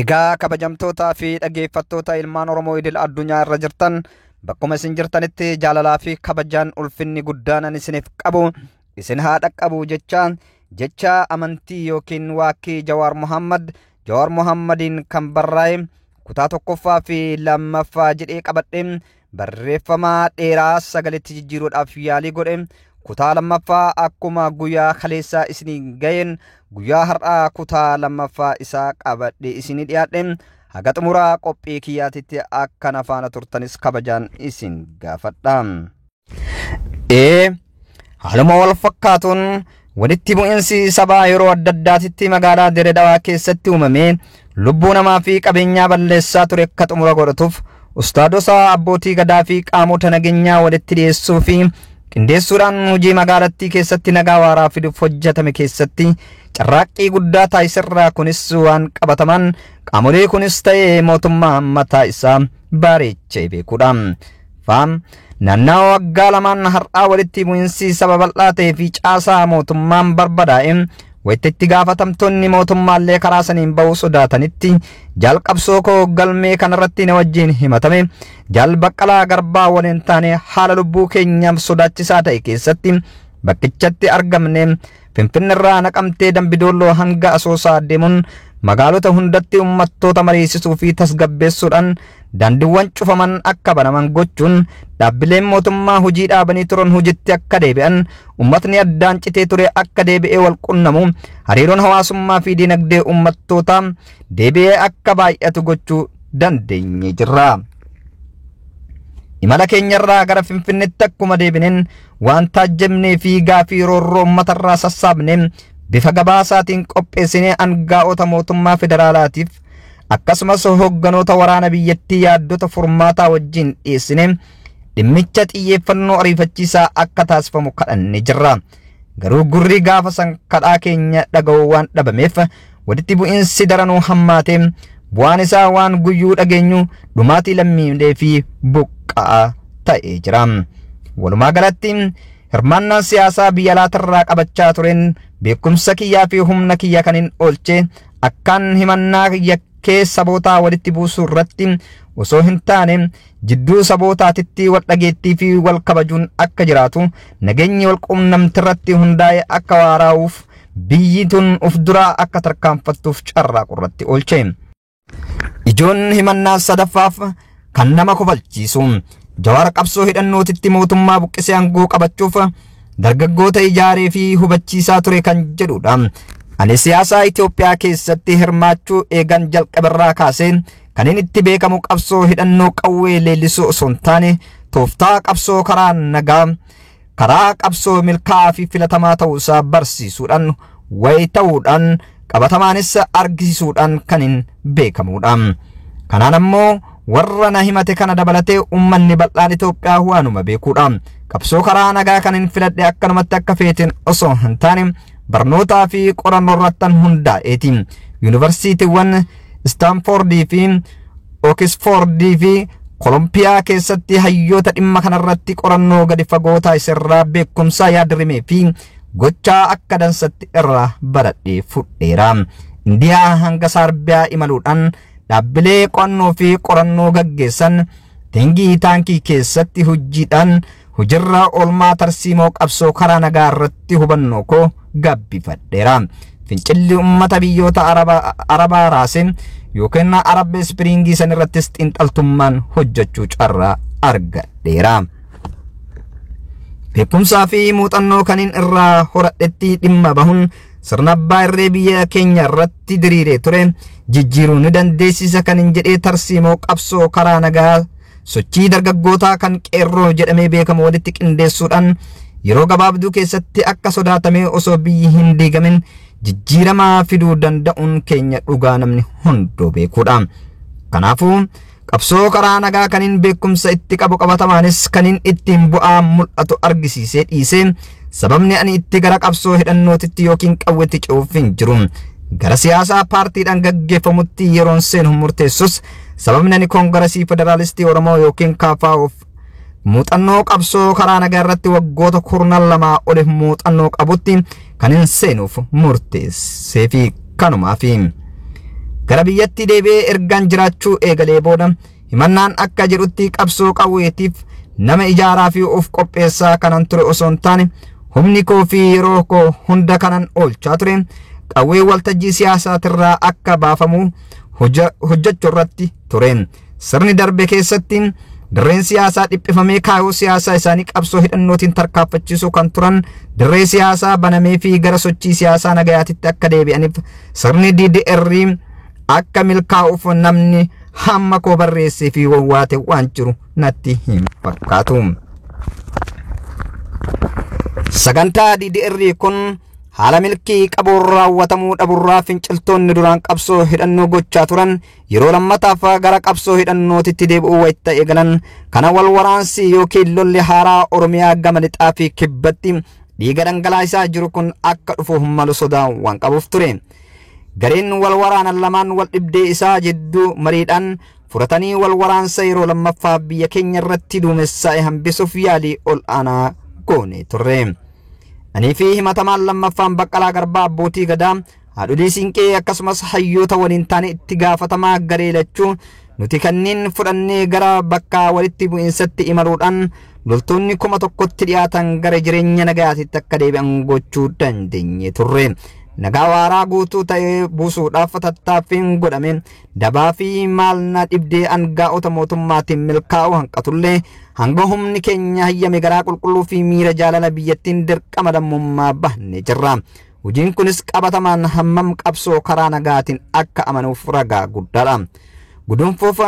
Egaa kabajamtootaa fi dhaggeeffattoota ilmaan Oromoo idil addunyaa irra jirtan, bakkuma isin jirtanitti jaalalaa fi kabajaan ulfinni guddaan ani isiniif qabu isin haa dhaqqabu jecha amantii yookiin waakkii Jawaar Mohammad, Jawaar Mohammadiin kan barraa'e kutaa tokkoffaa fi lammaffaa jedhee qabadhe barreeffama dheeraa sagaletti jijjiiruudhaaf yaalii godhe kutaa lammaffaa akkuma guyyaa kaleessaa isinii ga'een guyyaa har'aa kutaa lammaffaa isaa qabadhe isinii dhiyaadhe. Haga xumuraa qophii kiyyaatitti akka na faana turtanis kabajaan isin gaafadha. Haaluma wal fakkaatuun walitti bu'insi sabaa yeroo adda addaatitti magaalaa Dirree Dhawaa keessatti uumamee lubbuu namaa fi qabeenyaa balleessaa ture akka xumura godhatuuf ustaadota, abbootii gadaa fi qaamota nageenyaa walitti dhiyeessuu fi qindeessuudhaan hojii magaalattii keessatti nagaa waaraa fiduuf hojjetame keessatti carraaqqii guddaa taasisirraa. Kunis waan qabataman qaamolee kunis ta'ee mootummaa mataa isaa bareechee beekuudha. Faam naannawa waggaa lamaan har'aa walitti bu'insi saba bal'aa ta'ee fi caasaa mootummaan barbadaa'e wayita itti gaafatamtoonni mootummaallee karaa saniin bahuu sodaatanitti, jalqabsoo koo galmee kanarratti na wajjin himatame Jaal Baqqalaa Garbaa waliin taane haala lubbuu keenyaaf sodaachisaa ta'e keessatti bakkichatti argamne Finfinneerraa Naqamtee, Dambidoolloo hanga Asoosaa deemuun magaalota hundatti uummattoota mariisisuu fi tasgabbeessuudhaan daandiiwwan cufaman akka banaman gochuun, dhaabbileen mootummaa hojii dhaabanii turan hojiitti akka deebi'an, uummatni addaan citee ture akka deebi'ee wal qunnamu, hariiroon hawaasummaa fi dinagdee uummattootaa deebi'ee akka baay'atu gochuu dandeenye jirra. Imala keenyarraa gara Finfinneetti akkuma deebineen waan taajjabnee fi gaafii roorroo uummatarraa sassaabne bifa gabaasaatiin qopheessinee aangaa'ota mootummaa federaalaatiif akkasumas hoogganoota waraana biyyattii yaaddota furmaataa wajjin dhiyeessine dhimmicha xiyyeeffannoo ariifachiisaa akka taasifamu kadhanne jirra. Garuu gurri gaafa san kadhaa keenya dhaga'uu waan dhabameef walitti bu'insi daranuu hammaatee bu'aan isaa waan guyyuu dhageenyu dhumaatii lammiilee fi buqqa'aa ta'ee jira. Walumaa galatti hirmaannaan siyaasaa biyya alaatirraa qabachaa tureen beekumsa kiyyaa fi humna kiyya kan hin oolche akkaan himannaa yakkee sabootaa walitti buusuu irratti osoo hin taane, jidduu sabootaatitti wal dhageettii fi wal kabajuun akka jiraatu, nageenyi wal quunnamti irratti hundaa'e akka waaraa'uuf, biyyi tun uf duraa akka tarkaanfattuuf carraaqu irratti oolche. Ijoon himannaa sadaffaaf kan nama kofalchiisu Jawaar qabsoo hidhannootitti mootummaa buqqisee aangoo qabachuuf dargaggoota ijaaree fi hubachiisaa ture kan jedhudha. Ani siyaasaa Itoophiyaa keessatti hirmaachuu eegan jalqabarraa kaasee kan inni itti beekamu qabsoo hidhannoo qawwee leellisuu osoo hin taane, tooftaa qabsoo karaa nagaa, karaa qabsoo milkaa'aa fi filatamaa ta'uusaa barsiisuudhaan, wayii ta'uudhaan, qabatamaanis argisiisuudhaan kan hin beekamudha. Kanaan ammoo warra na himate kana dabalatee uummanni bal'aan Itoophiyaa waanuma beekuudha. Qabsoo karaa nagaa kan hin filadhe akkanumatti akka feeteen osoo hin taane barnootaa fi qorannoo irrattan hundaa'eeti. Yuunivarsiitiiwwan Istaanfoordii fi Oksfoordii fi Kolompiyaa keessatti hayyoota dhimma kanarratti qorannoo gadi fagoo taasisirraa beekumsa yaadrimee fi gochaa akka dansatti irraa baradhee fudheera. Indiyaa hanga Saarbiyaa imaluudhaan dhaabbilee qo'annoo fi qorannoo gaggeessan think tankii keessatti hojiidhaan hojiirra oolmaa tarsiimoo qabsoo karaa nagaa irratti hubannoo koo gabbifadheera. Fincilli uummata biyyoota Arabaa raase yookiin Arab Springii san irrattis xiinxaltummaan hojjechuu carraa argadheera. Beekumsaa fi muuxannoo kaniin irraa horadhetti dhimma bahuun sirna abbaa irree biyya keenya irratti diriiree ture jijjiiruu ni dandeessisa kan hin jedhee tarsiimoo qabsoo karaa nagaa sochii dargaggootaa kan qeerroo jedhamee beekamu walitti qindeessuudhaan yeroo gabaabduu keessatti akka sodaatamee osoo biyyi hin diigamin jijjiiramaa fiduu danda'uun keenya dhugaa namni hunduu beekuudha. Kanaafuu qabsoo karaa nagaa kaniin beekumsa itti qabu, qabatamaanis kaniin ittiin bu'aa mul'atu argisiisee dhiisee sababni ani itti gara qabsoo hidhannootitti yookiin qawweetti ce'uuf hin jiru. Gara siyaasaa paartiidhaan gaggeeffamutti yeroon seenu murteessus sababni ani Koongiresii Federaalistii Oromoo yookiin KFOf muuxannoo qabsoo karaa nagaa irratti waggoota 12 oliif muuxannoo qabutti kan hin seenuuf murteessee fi kanumaafi. Gara biyyatti deebi'ee ergaan jiraachuu eegalee booda himannaan akka jedhutti qabsoo qawweetiif nama ijaaraa fi of qopheessaa kanan ture osoo hin taane humni koo fi yeroo koo hunda kanan oolchaa ture qawwee waltajjii siyaasaatirraa akka baafamu hojjechuu irratti ture. Sirni darbe keessatti dirreen siyaasaa dhiphifamee kaayoo siyaasaa isaanii qabsoo hidhannootiin tarkaanfachiisuu kan turan dirree siyaasaa banamee fi gara sochii siyaasaa nagayaatitti akka deebi'aniif sirni DDR akka milkaa'uuf namni hamma koo barreessee fi wawwaate waan jiru natti hin fakkaatu. Sagantaa DDR kun haala milkii qabuun raawwatamuu dhaburraa finciltoonni duraan qabsoo hidhannoo gochaa turan yeroo lammataaf gara qabsoo hidhannootitti deebi'uu wayita eegalan kana wal waraansi yookiin lolli haaraa Oromiyaa gama lixaa fi kibbatti dhiiga dhangalaasaa jiru kun akka dhufuuf malu sodaa waan qabuuf ture. Gareen wal waraanan lamaan wal dhibdee isaa jidduu mariidhaan furatanii wal waraansa yeroo lammaffaa biyya keenya irratti duumessaa'e hambisuuf yaalii ol aanaa goone turre. Anii fi himatamaan lammaffaan Baqqalaa Garbaa abbootii gadaa haadholii siinqee akkasumas hayyoota waliin taane itti gaafatamaa garee lachuu nuti kanneen fudhannee gara bakka walitti bu'iinsatti imaluudhaan loltoonni 1000tti dhiyaatan gara jireenya nagayaatitti akka deebi'an gochuu dandeenye turre. Nagaa waaraa guutuu ta'ee buusuudhaaf tattaaffiin godhame dabaa fi maalna dhibdee angaa'ota mootummaatiin milkaa'uu hanqatullee hanga humni keenya hayyame garaa qulqulluu fi miira jaalala biyyattiin dirqama lammummaa bahne jirra. Hojiin kunis qabatamaan hammam qabsoo karaa nagaatiin akka amanuuf ragaa guddaadha. Gudunfuuf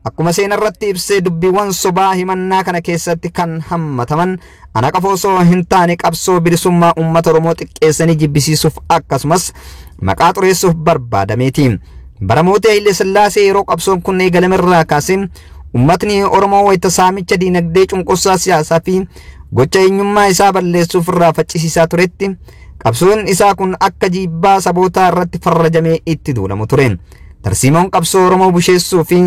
akkuma seenarratti ibsee dubbiiwwan sobaa himannaa kana keessatti kan hammataman ana qofa osoo hin taane qabsoo bilisummaa uummata Oromoo xiqqeessanii jibbisiisuuf akkasumas maqaa xureessuuf barbaadameeti. Bara mootii Haile Sillaasee yeroo qabsoon kun eegalame irraa kaasee uummatni Oromoo wayita saamicha diinagdee cunqursaa siyaasaa fi gocha eenyummaa isaa balleessuuf irraa faccisiisaa turetti qabsoon isaa kun akka jibbaa sabootaa irratti farrajamee itti duulamu ture. Tarsiimoon qabsoo Oromoo busheessuu fi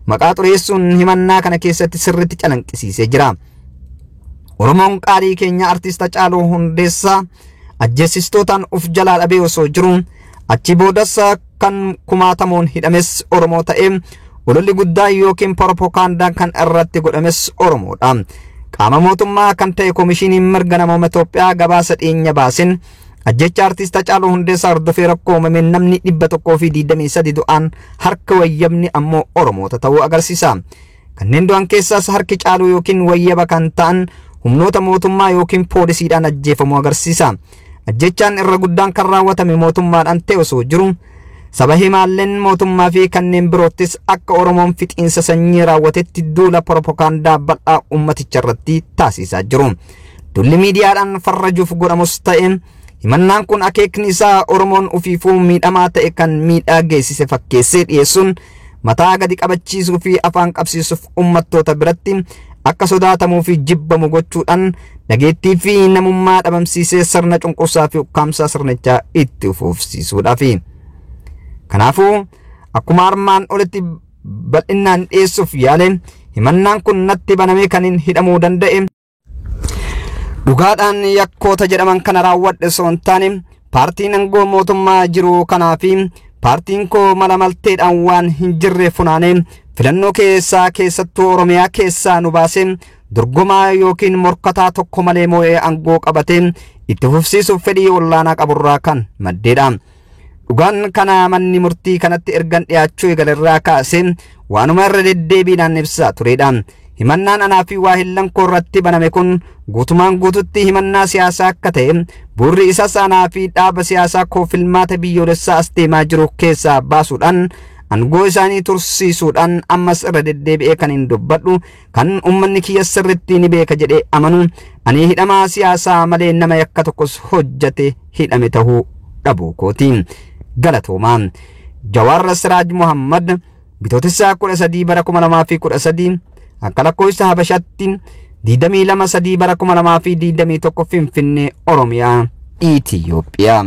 maqaa xureessuun himannaa kana keessatti sirriitti calanqisiisee jira. Oromoon qaalii keenya artist Hacaaluu Hundeessaa ajjeesistootaan uf jalaa dhabee osoo jiru achi boodas kan kumaatamuun hidhames Oromoo ta'ee ololli guddaa yookiin propagaandaan kan irratti godhames Oromoodha. Qaama mootummaa kan ta'e Koomishiniin Mirga Namooma Itoophiyaa gabaasa dhiyeenya baasin ajjecha artist Hacaaluu Hundeessaa hordofee rakkoo uumameen namni 123 du'aan harka wayyabni ammoo Oromoota ta'uu agarsiisa. Kanneen du'an keessaas harki caaluu yookiin wayyaba kan ta'an humnoota mootummaa yookiin poolisiidhaan ajjeefamuu agarsiisa. Ajjechaan irra guddaan kan raawwatame mootummaadhaan ta'e osoo jiru saba himaalleen mootummaa fi kanneen biroottis akka Oromoon fixiinsa sanyii raawwatetti duula propagaandaa bal'aa uummaticha irratti taasisaa jiru. Dulli miidiyaadhaan farrajuuf godhamus ta'e himannaan kun akeekni isaa Oromoon ufiifuu miidhamaa ta'e kan miidhaa geessise fakkeessee dhiyeessuun mataa gadi qabachiisuu fi afaan qabsiisuuf uummattoota biratti akka sodaatamuu fi jibbamu gochuudhaan dhageettii fi namummaa dhabamsiisee sirna cunqursaa fi ukkaamsaa sirnichaa itti fufsiisuudhaafi. Kanaafuu akkuma armaan olitti bal'inaan dhiyeessuuf yaale himannaan kun natti banamee kan hin hidhamuu danda'e dhugaadhaan yakkoota jedhaman kana raawwadhe osoo hin taane paartiin aangoo mootummaa jiru kanaa fi paartiin koo mala malteedhaan waan hin jirre funaanee filannoo keessaa keessattuu Oromiyaa keessaa nu baasee dorgomaa yookiin morkataa tokko malee moo'ee aangoo qabatee itti fufsiisuuf fedhii olaanaa qaburraa kan maddeedha. Dhugaan kana manni murtii kanatti ergan dhiyaachuu eegalerraa kaasee waanuma irra deddeebiidhaan ibsaa turedha. Himannaan anaa fi waa hillan koo irratti baname kun guutumaan guututti himannaa siyaasaa akka ta'e bu'uurri isaas anaa fi dhaaba siyaasaa koo filmaata biyyoolessaa as deemaa jiru keessaa baasuudhaan aangoo isaanii tursiisuudhaan ammas irra deddeebi'ee kan hin dubbadhu kan uummanni kiyya sirriitti ni beeka jedhee amanu ani hidhamaa siyaasaa malee nama yakka tokkos hojjate hidhame ta'uu dhabuu kooti. Galatoomaa. Jawaar Siraaj Muhammad Bitootessa 13 bara 2013 akka lakkoofsa Habashaatti 22 3 bara 2021 Finfinnee Oromiyaa Itiyoophiyaa.